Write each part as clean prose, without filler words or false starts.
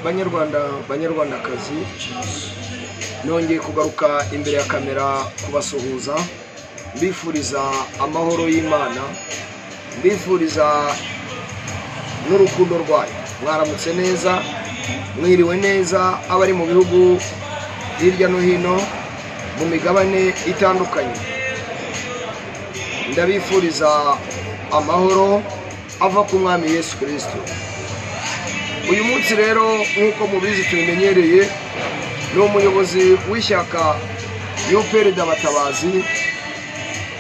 Banyarwanda, banyarwandakazi, nongeye kugaruka imbere ya kamera kubasuhuza, mbifuriza amahoro y'Imana, mbifuriza n'urukundo rwayo. Mwaramutse neza, mwiriwe neza, abari mu bihugu hirya no hino mu migabane itandukanye. Ndabifuriza amahoro ava ku Mwami Yesu Kristo. Uyu munsi rero nk'uko mubizi tubimenyereye, ni umuyobozi w'ishyaka UPRD Abatabazi,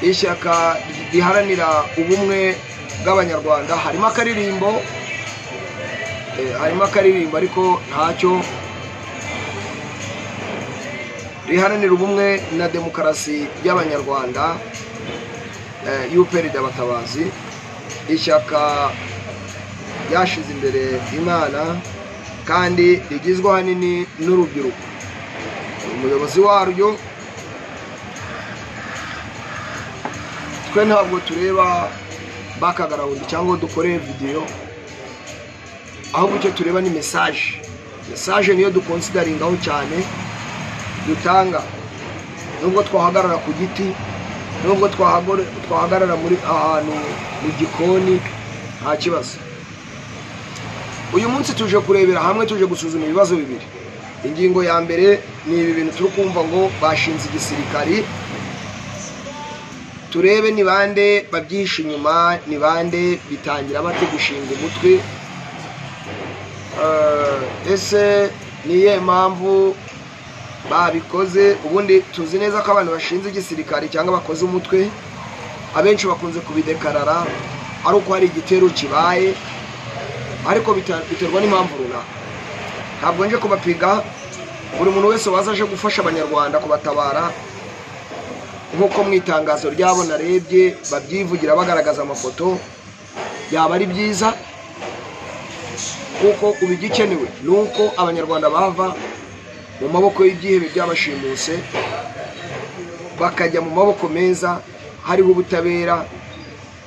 ishyaka riharanira ubumwe bw'Abanyarwanda. Harimo akaririmbo, harimo akaririmbo ariko ntacyo, riharanira ubumwe na demokarasi y'Abanyarwanda, UPRD Abatabazi, ishyaka ryashize imbere Imana kandi rigizwe ahanini n'urubyiruko. Umuyobozi waryo, twe ntabwo tureba background cyangwa dukore video, ahubwo icyo tureba ni message. Message niyo dukonsideringaho cyane dutanga, nubwo twahagarara ku giti, nubwo twahagarara muri ahantu mu gikoni, nta kibazo. Uyu munsi tuje kurebera hamwe, tuje gusuzuma ibibazo bibiri. Ingingo ya mbere ni ibi bintu turi kumva ngo bashinze igisirikari, turebe ni bande babyihishe inyuma, ni bande bitangira bate gushinga umutwe, ese ni iyihe mpamvu babikoze? Ubundi tuzi neza ko abantu bashinze igisirikari cyangwa bakoze umutwe abenshi bakunze kubidekarara ari uko hari igitero kibaye, ariko biterwa n'impamvu runaka. Ntabwo nje kubapiga, buri muntu wese waza aje gufasha Abanyarwanda kubatabara, nk'uko mu itangazo ryabo narebye babyivugira bagaragaza amafoto, byaba ari byiza, kuko ubu igikenewe ni uko Abanyarwanda bava mu maboko y'ibyihebe byabashimuse bakajya mu maboko meza hariho ubutabera,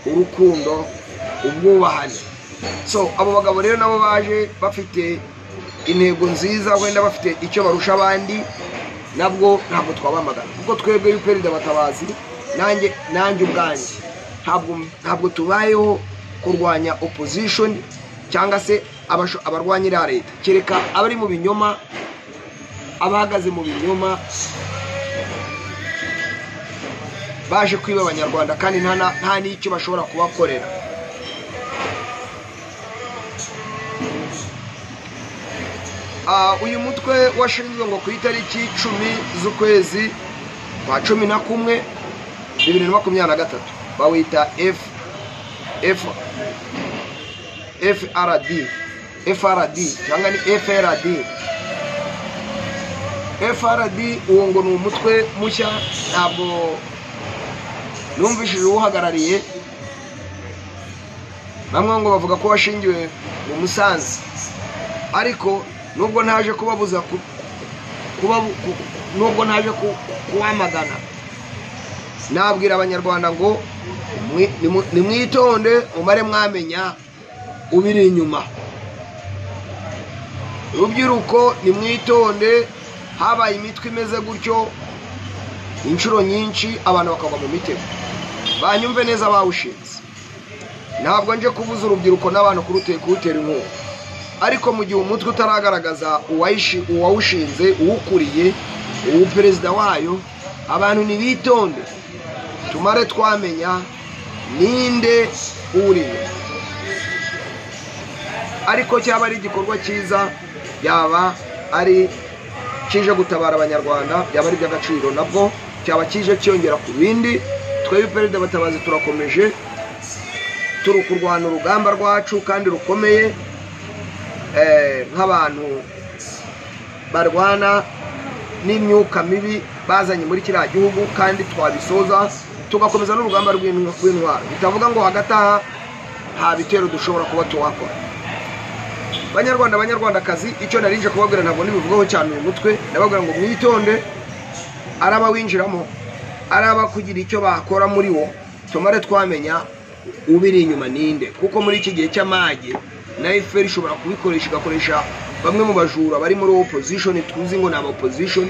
urukundo, ubwubahane. So abo bagabo rero nabo baje bafite intego nziza, wenda bafite icyo barusha abandi, nabwo ntabwo twabamagana, kuko twebwe UPRD Abatabazi, nanjye ubwanjye ntabwo tubayeho kurwanya opposition cyangwa se abarwanya leta, kereka abari mu binyoma, abahagaze mu binyoma baje kwiba Abanyarwanda kandi nta n'icyo bashobora kubakorera. Uyu mutwe washinzwe ngo ku itariki 10 z'ukwezi kwa 11 2023, bawita FRD, FRD cyangwa ni FRD. FRD uwo ngo ni umutwe mushya, ntabwo numvishije uwuhagarariye. Bamwe ngo bavuga ko washingiwe mu Musanze, ariko nubwo ntaje kubabuza nubwo ntaje kuwamagana, nabwira Abanyarwanda ngo nimwitonde mumare mwamenya ubiri inyuma. Rubyiruko nimwitonde, habaye imitwe imeze gutyo inshuro nyinshi, abantu bakagwa mu mitego. Banyumve neza bawushinze, ntabwo nje kubuza urubyiruko n'abantu kurutera inkunga, ariko mu gihe umutwe utaragaragaza uwawushinze, uwukuriye, uwu perezida wayo, abantu nibitonde tumare twamenya ninde uriyo. Ariko cyaba ari igikorwa cyiza, yaba ari kije gutabara Abanyarwanda, byaba ari by'agaciro, nabwo cyaba kije cyongera ku bindi. Twebwe UPRD Abatabazi turakomeje, turi kurwana urugamba rwacu kandi rukomeye, nk'abantu barwana n'imyuka mibi bazanye muri kiriya gihugu, kandi twabisoza tugakomeza n'urugamba rw'intwaro. Bitavuga ngo hagati aha nta bitero dushobora kuba tuwakora. Banyarwanda, banyarwandakazi, icyo narinje kubabwira ntabwo nibivugaho cyane uyu mutwe, ndababwira ngo mwitonde, araba winjiramo, araba kugira icyo bakora muri wo, tumare twamenya ubiri inyuma ninde, kuko muri iki gihe cy'amage Na FPR ishobora kubikoresha, igakoresha bamwe mu bajura bari muri opposition, tuzi ngo ni aba opposition,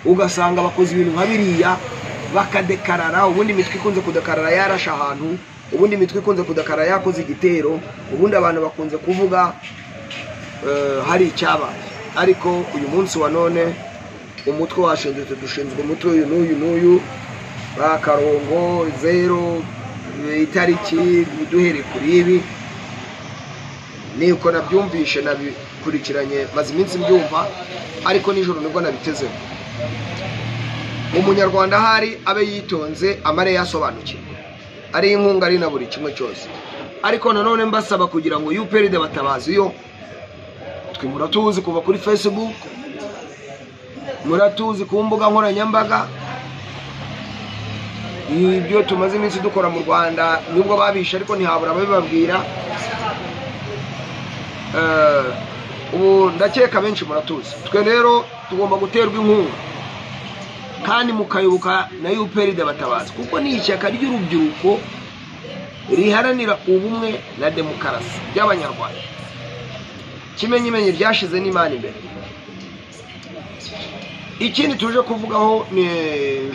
ugasanga bakoze ibintu nka biriya bakadekarara. Ubundi imitwe ikunze kudekarara yarashe ahantu, ubundi imitwe ikunze kudekarara yakoze igitero, ubundi abantu bakunze kuvuga hari icyabaye. Ariko uyu munsi wa none umutwe washinzwe, dushinzwe umutwe uyu n'uyu n'uyu, bakarongo zero itariki duhere kuri ibi. Niko nabyumvishe, nabikurikiranye, maze iminsi mbyumva, ariko nijoro nibwo nabitezeho. Umunyarwanda ahari abe yitonze, amare yasobanukiwe, ari inkunga ari na buri kimwe cyose. Ariko nanone mbasaba kugira ngo UPRD Batabazi yo twe muratuzi kuva kuri Facebook, muratuzi ku mbuga nkoranyambaga, ibyo tumaze iminsi dukora mu Rwanda, nubwo babishe ariko ntihabura ababibabwira. Ubu ndakeka benshi muratuzi. Twe rero tugomba guterwa inkunga kandi mukayoboka na UPRD Batabazi, kuko ni ishyaka ry'urubyiruko riharanira ubumwe na demokarasi by'Abanyarwanda. Kimenyimenyi ryashize n'Imana imbere. Ikindi tuje kuvugaho ni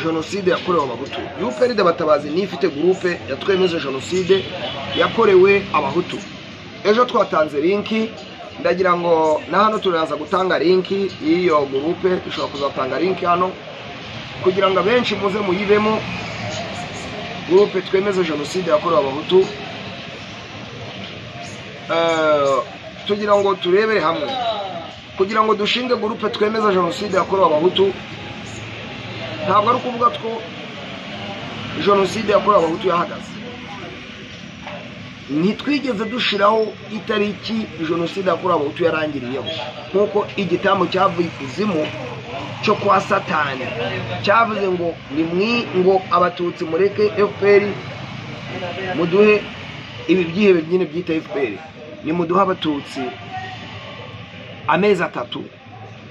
jenoside yakorewe Abahutu. UPRD Batabazi ni ifite groupe yatwemeze jenoside yakorewe Abahutu. Ejo twatanze linki, ndagira ngo na hano turaza gutanga linki y'iyo groupe, dushobora kuzatanga linki hano kugira ngo abenshi muze muyibemo. Groupe twemeze jenoside yakorewe Abahutu, tugira ngo turebere hamwe kugira ngo dushinge groupe twemeza jenoside yakorewe Abahutu. Ntabwo ari ukuvuga ko jenoside yakorewe Abahutu yahagaze. Ntitwigeze dushiraho itariki jenoside yakorewe Abahutu yarangiriyeho, nkuko igitambo cyavuye ikuzimu cyo kwa Satani cyavuze ngo nimwi ngo Abatutsi mureke FPR, muduhe ibi byihebe nyine byita FPR, nimuduhe Abatutsi amezi 3,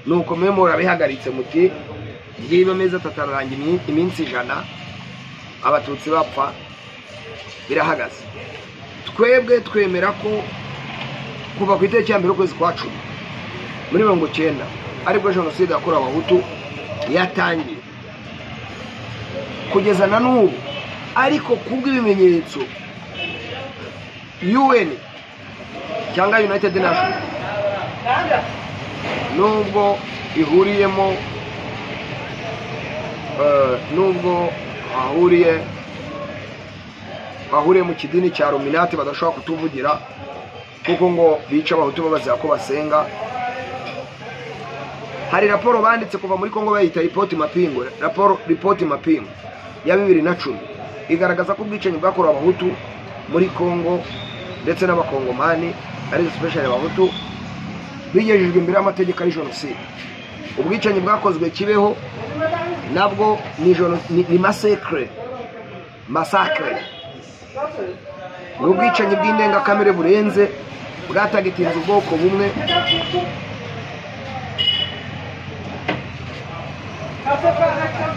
nuko mwe murabihagaritse muti ngibe amezi 3 ararangira iminsi 100 Abatutsi bapfa, birahagaze. Twebwe twemera ko kuva ku itariki ya 1 ukwezi kwa 10 muri 90 aribwo jenoside yakorewe Abahutu yatangiye kugeza na n'ubu. Ariko kubw'ibimenyetso UN cyangwa United Nations, nubwo ihuriyemo nubwo bahuriye mu kidini cya Illuminati, badashobora kutuvugira kuko ngo bica Abahutu babazira ko basenga. Hari raporo banditse kuva muri Kongo bayita ripoti mapingo, ripoti mapingo ya 2010 igaragaza ko ubwicanyi bwakorewe Abahutu muri Kongo ndetse n'Abakongomani, ari especially Abahutu, bigejejwe imbere y'amategeko ari jenoside. Ubwicanyi bwakozwe Kibeho nabwo ni massacre, ni ubwicanyi bw'indengakamere burenze bwatagitinze ubwoko bumwe.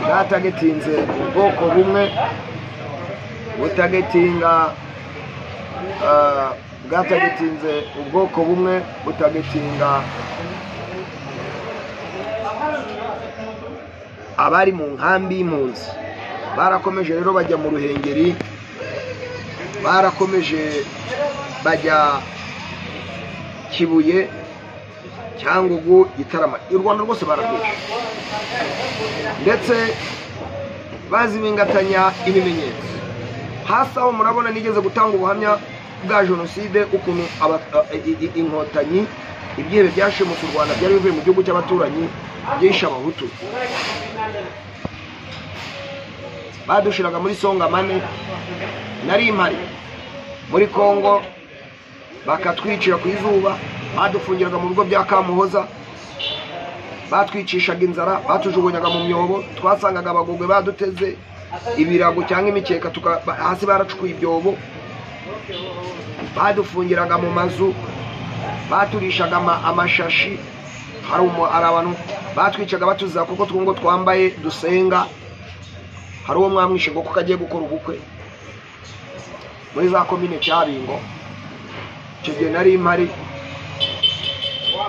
Bwatagitinze ubwoko bumwe butagitinga bwatagitinze ubwoko bumwe butagitinga abari mu nkambi y'impunzi. Barakomeje rero bajya mu Ruhengeri, barakomeje bajya Kibuye, Cyangugu, Gitarama, u Rwanda rwose bararwishe, ndetse bazibingatanya ibimenyetso. Hasi aho murabona nigeze gutanga ubuhamya bwa jenoside, ukuntu inkotanyi ibyihebe byashimutse u Rwanda byari bivuye mu gihugu cy'abaturanyi byishe Abahutu. Badushiraga muri Songamane, nari impari muri Kongo, bakatwicira ku izuba, badufungiraga mu bigo bya Kamuhoza, batwicishaga inzara, batujugunyaga mu myobo, twasangaga abagogwe baduteze ibirago cyangwa imikeka, hasi baracukuye ibyobo, badufungiraga mu mazu, baturishaga amashashi, hari abantu batwicaga batuza kuko twungo twambaye dusenga. Hari uwo mwamwishe ngo kuko agiye gukora ubukwe muri za komine Cyabingo. Icyo gihe nari mpari,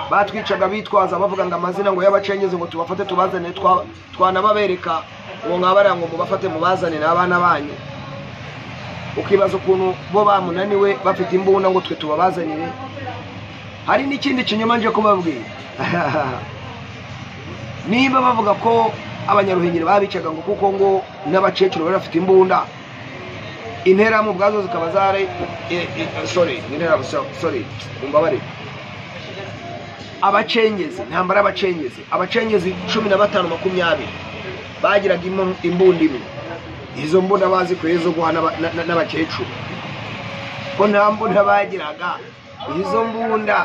batwicaga bitwaza bavuga ngo amazina ngo y'abacengezi ngo tubafate tubazane, twanababereka ngo mwabara ngo mubafate mubazane n'abana banyu. Ukibaza ukuntu bo bamunaniwe bafite imbunda ngo twe tubabazanire. Hari n'ikindi kinyoma nje kubabwira. Niba bavuga ko abanyaruhengeri babicaga ngo kuko ngo n'abacecuru bari bafite imbunda, interahamwe ubwazo zikaba zare sorry, interahamwe sorry, mumbabarire, abacengezi, ntambara abacengezi, abacengezi 15 20 bagiraga imbunda imwe. Izo mbunda bazikuye zo guha n'abakecuru, ko nta mbunda bagiraga. Izo mbunda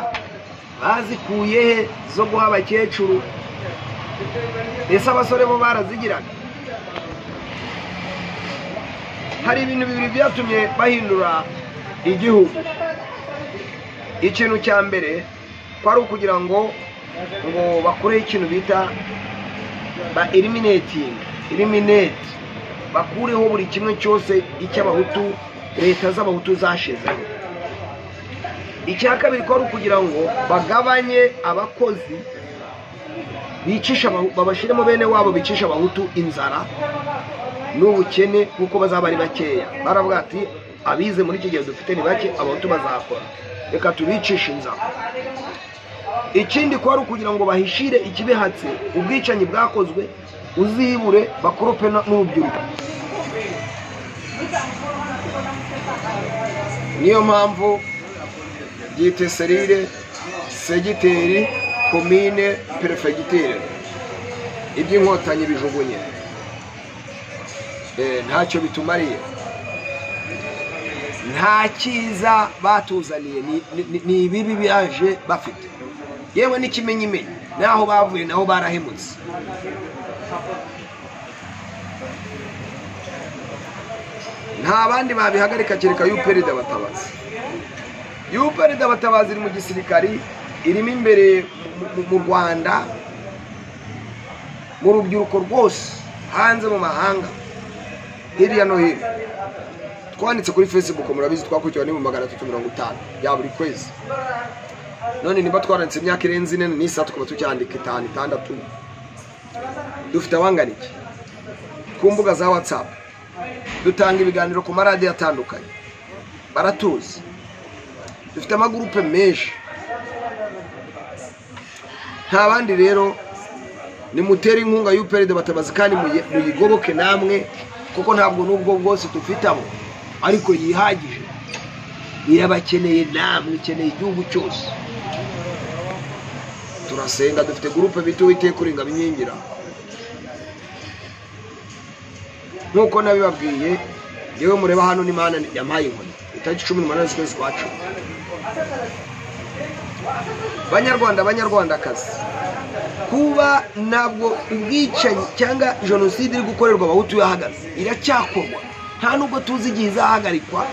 bazikuye he zo guha abakecuru? Ese abasore bo barazigiraga? Hari ibintu bibiri byatumye bahindura igihugu. Ikintu cya mbere kwari ukugira ngo bakure ikintu bita ba eliminating, eliminate, bakureho buri kimwe cyose icy'abahutu leta z'abahutu zashizeho. Icya kabiri kwari ukugira ngo bagabanye abakozi bicisha, babashiremo bene wabo bicisha abahutu inzara n'ubukene, kuko bazaba ari bakeya. Baravuga ati abize muri iki gihe dufite ni bake, abahutu bazakora, reka tubicishe inzara. Ikindi kwari ukugira ngo bahishire ikibihatse ubwicanyi bwakozwe, uzibure bakorope n'urubyiruko. Niyo mpamvu byite serire, segiteri, komine, perefegitere, iby'inkotanyi bijugunye, ntacyo bitumariye, nta cyiza batuzaniye, ni ibibi byaje bafite. Yewe n'ikimenyimenyi naho bavuye naho barahemutse. Nta bandi babihagarika kereka UPRD Abatabazi. UPRD Abatabazi iri mu gisirikari, irimo imbere mu Rwanda, mu rubyiruko rwose, hanze mu mahanga, hirya no hino. Twanditse kuri Facebook, murabizi, twakurikiwe ni mu 350 ya buri kwezi. None niba twaranditse imyaka irenze 4 n'isa tukaba tucyandika 5 6, dufite abangana iki? Ku mbuga za WhatsApp dutanga ibiganiro ku maradiyo atandukanye, baratuzi, dufite amagurupe menshi. Nta bandi rero nimutere inkunga y'UPRD Abatabazi kandi muyigoboke namwe, kuko ntabwo nubwo bwose dufitamo ariko yihagije, irabakeneye namwe, ikeneye igihugu cyose. Turasenga, dufite gurupe bita Uwiteka uringa binkingira. Nkuko nabibabwiye, yewe mureba hano n'Imana yampaye inkoni itariki 18 z'ukwezi kwa 10. Banyarwanda, banyarwandakazi, kuba ntabwo ubwicanyi cyangwa jenoside iri gukorerwa abahutu yahagaze, iracyakorwa. Nta nubwo tuzi igihe izahagarikwa,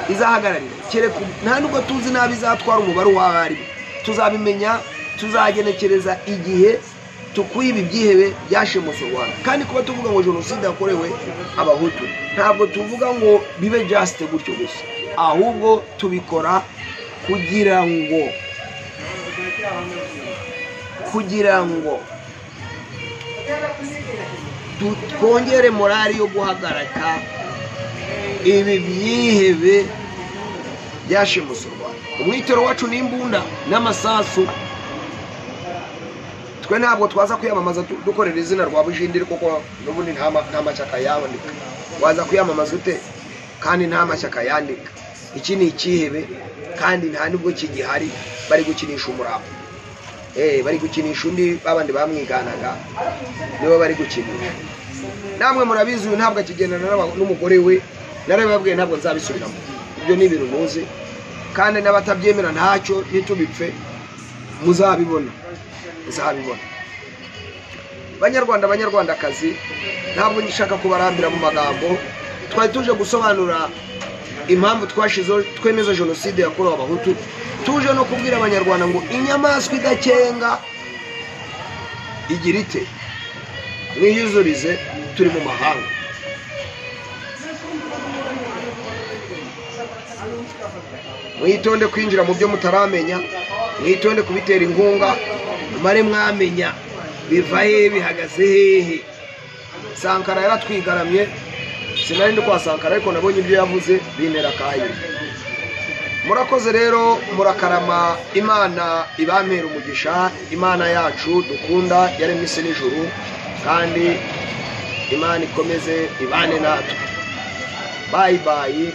izahagararira, kereka nta nubwo tuzi nabi izatwara umubare w'abari. Tuzabimenya, tuzagenekereza igihe tukuye ibi byihebe byashemuse u Rwanda. Kandi kuba tuvuga ngo jenoside yakorewe abahutu, ntabwo tuvuga ngo bibe just gutyo gusa, ahubwo tubikora kugira ngo twongere morali yo guhagarika ibi byihebe byashemuse u Rwanda. Umwitero wacu ni imbunda n'amasasu. Twe ntabwo twaza kwiyamamaza dukorera izina rwa Bujindiri, kuko n'ubundi nta mashyaka yandika. Waza kwiyamamaza ute kandi nta mashyaka yandika? Iki ni ikihebe kandi nta nubwo kigihari, bari gukinisha umurava. Bari gukinisha undi babandi bamwiganaga, nibo bari gukinisha. Namwe murabizi, uyu ntabwo akigendana n'umugore we, narababwiye ntabwo nzabisubiramo. Ibyo ni ibintu muzi, kandi n'abatabyemera ntacyo, ntitubipfe, muzabibona, muzabibona. Banyarwanda, banyarwandakazi, ntabwo ngishaka kubarambira mu magambo. Twari tuje gusobanura impamvu twashizeho twemeza jenoside yakorewe abahutu, tuje no kubwira abanyarwanda ngo inyamaswa idakenga igira ite? Mwiyuzurize, turi mu mahanga. Mwitonde kwinjira mu byo mutaramenya, mwitonde kubitera inkunga, mumare mwamenya biva hehe bihagaze hehe. Sankara yaratwigaramye, sinari ndi kwa Sankara ariko nabonye ibyo yavuze bintera akayo. Murakoze rero, murakarama. Imana ibampera umugisha, Imana yacu dukunda yaremye isi n'ijuru, kandi Imana ikomeze ibane natwe. Bye bye.